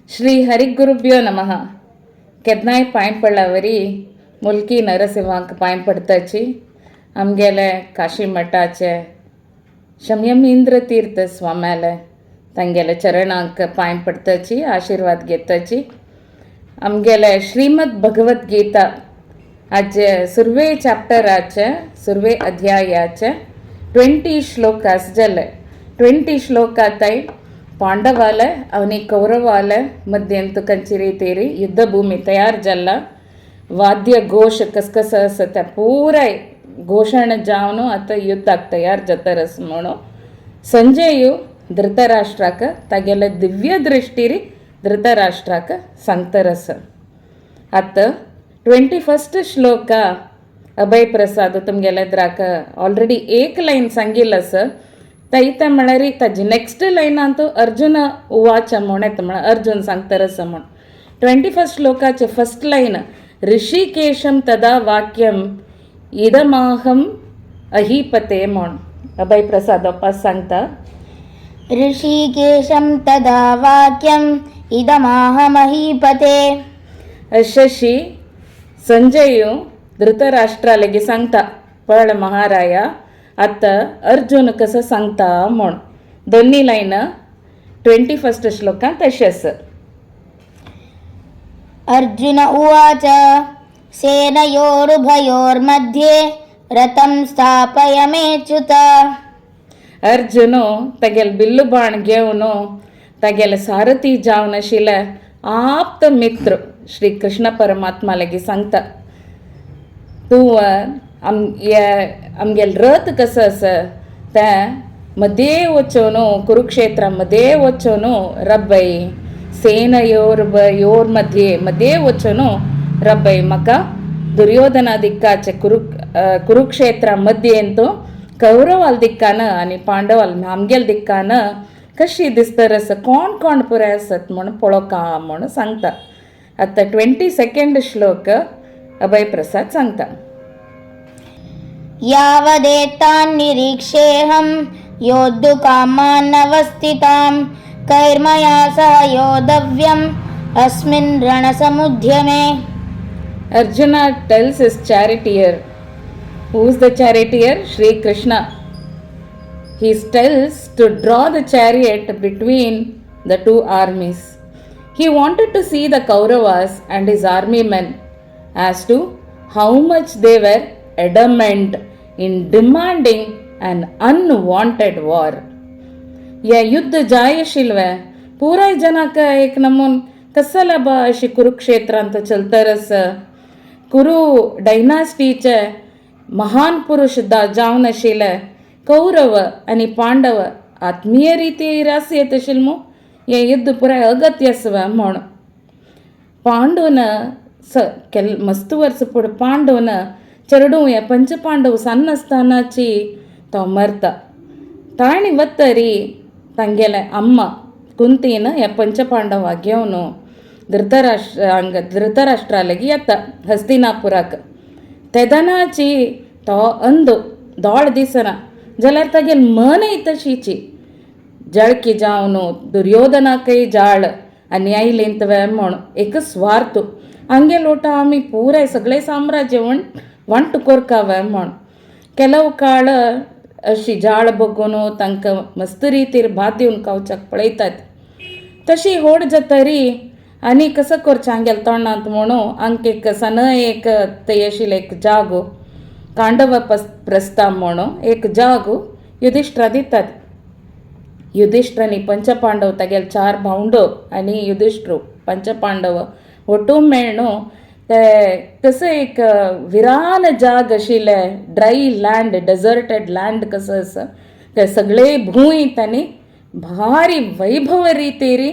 श्री हरिगुरुभ्यो नमः. केन्नाय पांय पडल्यावरी मुल्की नरसिंहाक पांय पडताची. आमगेले काशी मठाचे शमयमींद्र तीर्थ स्वाम्याले तांगेले चरणांक पांय पडताची, आशिर्वाद घेताची. आमगेले श्रीमद भगवत गीता हाचे सुरवे चॅप्टराचे, सुरवे अध्यायाचे 20 श्लोकास जाले. 20 श्लोकाताय ಪಾಂಡವಾಲ ಅವನಿ ಕೌರವಾಲ ಮಧ್ಯಂತು ಕಂಚಿರಿ ತೇರಿ ಯುದ್ಧ ಭೂಮಿ ತಯಾರು ಜಲ್ಲ. ವಾದ್ಯ ಘೋಷ ಕಸ್ಕಸ ಸತ ಪೂರ ಘೋಷಣೆ ಜಾವನು ಅತ್ತ ಯುದ್ಧಾಕ್ ತಯಾರು ಜತರಸ್ म्हणू. ಸಂಜೆಯು ಧೃತರಾಷ್ಟ್ರಕ ತಗೆಲ ದಿವ್ಯ ದೃಷ್ಟಿರಿ ಧೃತರಾಷ್ಟ್ರಕ ಸಂತರಸ. ಅತ್ತ 21st ಶ್ಲೋಕ ಅಭಯ್ ಪ್ರಸಾದ್ तुमगेले ऑलरेडी एक लायन सांगिल्ल आसा. तैत म्हळ्यार ताजी नेक्स्ट लायन अंतू अर्जुन उवाच म्हूण येता, म्हळ्यार अर्जुन सांगतर आसा म्हूण. 21st श्लोकाचे फर्स्ट लायन, ऋषिकेशम तदा वाक्यम इदमाहम अहिपते म्हूण. अभय प्रसाद अप्पा सांगता. ऋषिकेशं तदा वाक्यम् इदमाह महीपते. शशी संजयू धृतराष्ट्रालगी सांगता, पळ महाराया, आतां अर्जुन कसो सांगता म्हूण. दोन्ही लायन 21st श्लोकांत तशें आसा. अर्जुन उवाच, सेनयोरुभयोर्मध्ये रथं स्थापय मेच्युत. अर्जुन तागेले बिल्लु बाण घेवन तागेले सारथी जावन आशिल्ले आप्त मित्र श्री कृष्ण परमात्मा लागीं सांगता, तूं आम हे आमगेले रथ कसो आसा तें मदें वचून, कुरुक्षेत्रा मदें वचून रब्बय, सेनयोर् मध्ये मध्ये वचून रब्बय. म्हाका दुर्योधना दिक्काचे कुरुक्षेत्रा मध्येंत कौरवाल दिक्कान आनी पांडवाल आमगेल दिक्कान कशी दिसतर आसा, कोण कोण पुराय आसत म्हूण पळोवका म्हूण सांगता. आतां 22nd श्लोक अभय प्रसाद सांगता. यावदेतान् निरीक्षेऽहं योद्धुकामान्नवस्थितान् कैर्मया सह योद्धव्यम् अस्मिन् रणसमुद्यमे. Arjuna tells his charioteer. Who is the charioteer? Shri Krishna. He tells to draw the chariot between the two armies. He wanted to see the Kauravas and his army men as to how much they were adamant in demanding an unwanted war. या युद्ध जाय आशिल्लें पुराय जनाक एक नमून कसला बा अशी कुरुक्षेत्रांत चलतर आसा. कुरु डायनास्टीचे महान पुरुष दा जावन आशिल्ले कौरव आनी पांडव आत्मीय रिती रास येत आशिल्ले मू, हें युद्ध पुराय अगत्य आसा म्हूण. पांडून स केल मस्त वर्स पुढे पांडून चेडूं हे पंचपांडव सन्न आसतनाची तो मरता. ताणी वत्तरी तांगेले अम्मा कुंतीन हे पंचपांडवा घेवन धृतराष्ट्र हांगा धृतराष्ट्रा लागीं येता हस्तिनापुराक. तेदनाची तो अंदो, दोळ दिसना जाल्यार तागेल मनय तशीची जळकी जावन दुर्योधनाकय जाळ आनी आयलें तुवें म्हूण एक स्वार्थ हांगे लोटा आमी पुराय सगळें साम्राज्य वंट कोरकावे म्हूण. ಕೆಲವು काळ अशी जाळ बघून तांकां मस्त रितीर भात दिवन खावच्याक पळयतात. तशी होड जातरी आनी कसो करचें हांगेल्या तोंडांत म्हणून हांकां एक सन एक थंय आशिल्लें एक जागो, कांडव प्रस्ताव म्हणून एक जागो युधिश्ठरा दितात. युधिश्ठर आनी पंचपांडव, तागेले चार भावंडो आनी युधिश्ठर पंचपांडव ಒಟ್ಟು मेळ्ळू ते कसं एक विरान जाग आशिल्लें, ड्राय लँड, डेझर्टेड लँड कसं आसा, ते सगळे भूंय तांणी भारी वैभव रितीरी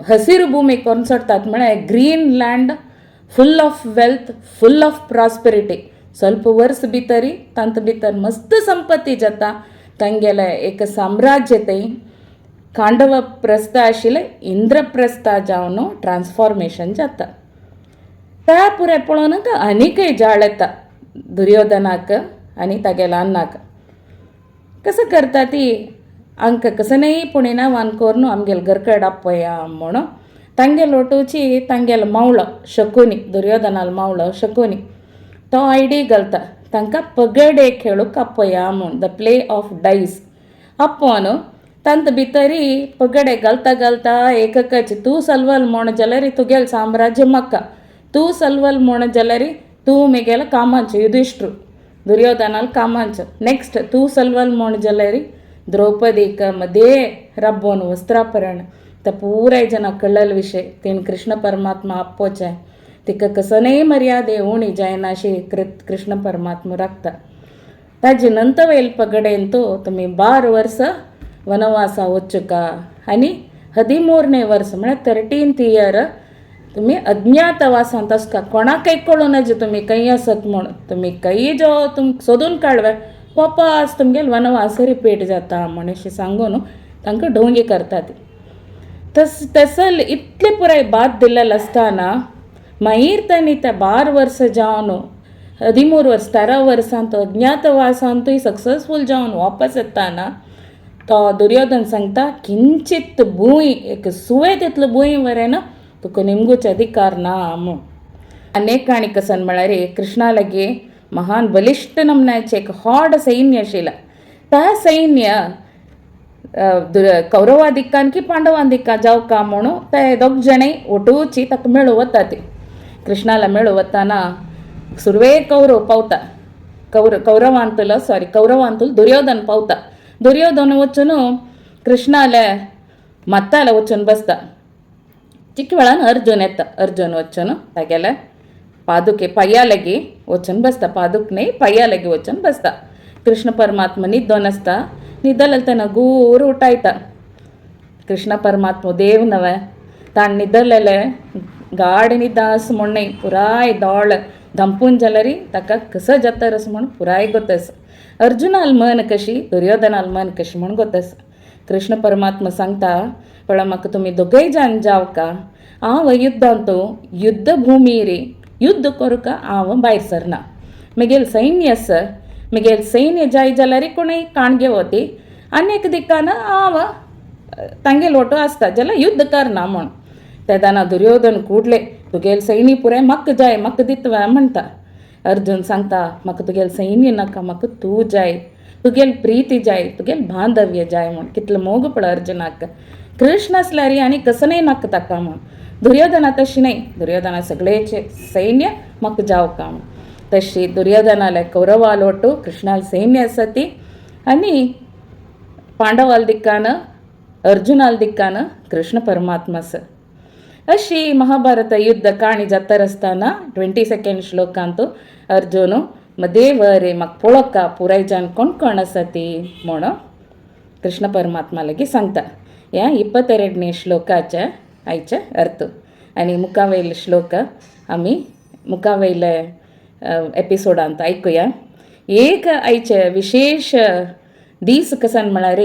हसिरू भूमी करून सोडतात. म्हळ्यार green land, full of wealth, full of prosperity. ಸ್ವಲ್ಪ वर्स भितरी तांत भितर मस्त संपत्ती जाता. तांगेलें एक साम्राज्य थंय कांडव प्रस्थ आशिल्लें इंद्रप्रस्था जावन ट्रान्सफॉर्मेशन जाता. त्या पुराय पळोवन आनीकय जाळ येता दुर्योधनाक आनी तागेल्या अन्नाक. कसं करता ती, हांकां कसं न्ही पुणेना वान करून आमगेले घरकड आपया म्हणून. तांगेलो वटूची तांगेलो मावळो शकुनी, दुर्योधनालो मावळो शकुनी, तो आयडी घालता तांकां पगडे खेळूंक आपया म्हूण, the play of dice. आपोवन तांत भितरी पगडे घालता घालता एककाची तूं सलवल म्हूण जाल्यार तुगेलें साम्राज्य म्हाका, तूं सलवल म्हूण जाल्यार तूं मेगेलो कामाचो युधिश्ठीर दुर्योधनाल कामाचो, नेक्स्ट तूं सलवल म्हूण जाल्यार द्रौपदीक मदे रब्बोन वस्त्रापरण. ते पुराय जनां कळ्ळेले विशय तेण कृष्ण परमात्मा आपोवचें, तिका कसनय मर्यादे उणी जायना अशी कृष्ण परमात्मा राखता. ताजे नंतर वयल पगडेन तो तुमी 12 वर्सां वनवासा वचुका आनी 13 वर्स म्हळ्यार 13th year तुमी अज्ञातवासांत आसता, कोणाकय कळूं नज तुमी खंय आसत म्हूण, तुमी खंय जो तुमकां सोदून काडवे वापस तुमगेलो वनवास रिपीट जाता म्हूण अशें सांगून तांकां ढोंगी करतात. तसल इतले पुराय बात दिल्लें आसतना मागीर तांणी त्या 12 वर्सां जावन 13 वर्स 13 वर्सां तो अज्ञातवासांतूय सक्सेसफूल जावन वापस येताना तो दुर्योधन सांगता किंचित भूंय एक सुवे तितलो भूंय वरेन तुका निमगुचे अधिकार ना म्हूण. आनी काणी कसन म्हळ्यार कृष्णा लागीं महान बलिश्ट नमनाचे एक हॉड सैन्य आशिल्लें. त्या सैन्य कौरवा दिक्कान की पांडवां दिक्का जावका म्हणून ते दोग जाणय वटूची ताका मेळूं वता ती कृष्णाला मेळूं वताना सुरवे कौरव पावता, कौरवांतलो सॉरी कौरवांतलो दुर्योधन पावता. दुर्योधन वचून कृष्णाले मत्ताले वचून बसता. चिक वेळान अर्जुन येता, अर्जुन वचून तागेले पादुके पांया लागीं वचून बसता, पादुक न्हय पांया लागीं वचून बसता. कृष्ण परमात्मा न्हिदोन आसता, न्हिदलें तेन्ना गूर उठायता. कृष्ण परमात्मा देव नवे ताण न्हिदलेले गाड न्हिद आस म्हूण न्हय, पुराय दोळ धांपून जाल्यार ताका कसो जाता अस म्हूण पुराय गोत आसा. अर्जुनाल मन कशी दुर्योधनाल मन कशी म्हूण गोत आसा. कृष्ण परमात्मा सांगता पळय म्हाका तुमी दोगय जाण जावका, हांव युद्धांत युद्धभुमीर युद्ध करूंक हांव भायर सरना, म्हगेलें सैन्य आसा, म्हगेलें सैन्य जाय जाल्यार कोणूय काण घेवती आनी एक दिकान हांव तांगेलो वटो आसता जाल्यार युद्ध करना म्हूण. तेन्ना दुर्योधन कुडले तुगेलें सैन्य पुराय म्हाका जाय म्हाका दितवे म्हणटा. अर्जुन सांगता म्हाका तुगेलें सैन्य नाका, म्हाका तूं जाय, तुगेली प्रीती जाय, तुगेलें बांधव्य जाय म्हूण. कितलो मोग पळय अर्जुनाक. कृष्ण आसल्यार आनी कसनय नाका ताका म्हूण. दुर्योधना तशी न्हय, दुर्योधना सगळेचे सैन्य म्हाका जावका म्हूण. तशी दुर्योधनाले कौरवाल वटू कृष्णाल सैन्य आसा ती आनी पांडवाल दिक्कान अर्जुनाल दिक्कान कृष्ण परमात्मा आसा. अशी महाभारत युद्ध काणी जाता आसतना 22 श्लोकांत अर्जुन मदेव रे म्हाका पळोवका पुराय जाण कोण कोण आसा ती म्हूण कृष्ण परमात्मा लागीं सांगता. ह्या 22 श्लोकाचे आयचे अर्थ आनी मुखावयले श्लोक आमी मुखावयले एपिसोडांत आयकुया. एक आयचे विशेश दीस कसन म्हळ्यार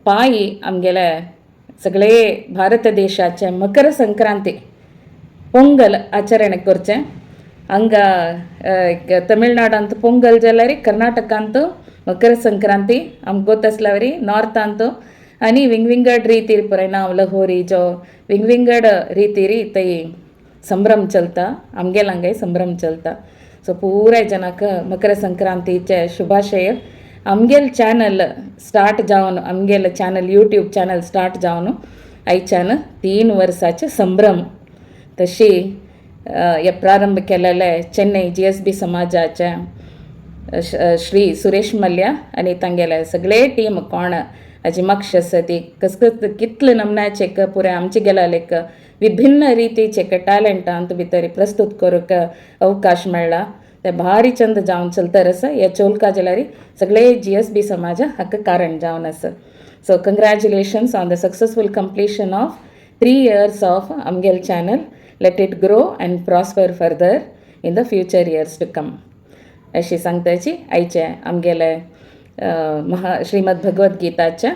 पांय आमगेले सगळे भारत देशाचे मकर संक्रांती पोंगल आचरण करचें. हांगा तमिळनाडांत पोंगल जाल्यार कर्नाटकांत मकर संक्रांती आमकां गोत आसल्यावरी नॉर्थांत आनी विंगविंगड रितीर पुराय नांव लहोरी जो विंगविंगड रितीर थंय संभ्रम चलता, आमगेले हांगाय संभ्रम चलता. सो पुराय जनाक मकर संक्रांतीचे शुभाशय. आमगेले चॅनल स्टार्ट जावन आमगेले चॅनल यूट्यूब चॅनल स्टार्ट जावन आयच्यान 3 वर्साचे संभ्रम. तशी हे प्रारंभ केलेले चेन्नई GSB समाजाचे श्री सुरेश मल्ल्या आनी तांगेले सगळे टीम कोण हाजी मागशी आसा ती कसकस कितले नमनाचे एक पुराय आमचे गेल्यार एक विभिन्न रितीचे एक टॅलंटांत भितर प्रस्तूत करूंक अवकाश मेळ्ळा. ते भारी चंद जावन चलतर आसा. ह्या चोलका जाल्यार सगळे GSB समाज हाका कारण जावन आसा. So congratulations on the successful completion of 3 years of आमगेल channel. Let it grow and prosper further in the future years to come. अशी सांगताची आयचे आमगेले श्रीमद भगवद्गीताच्या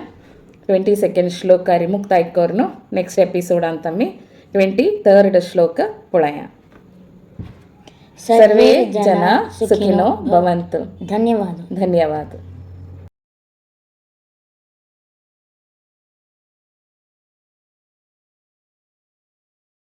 22 श्लोकार मुक्ताय करून नेक्स्ट एपिसोडांत आमी 23 श्लोक पळया. सर्वे जना सुखिनो भवन्तु. धन्यवाद. धन्यवाद.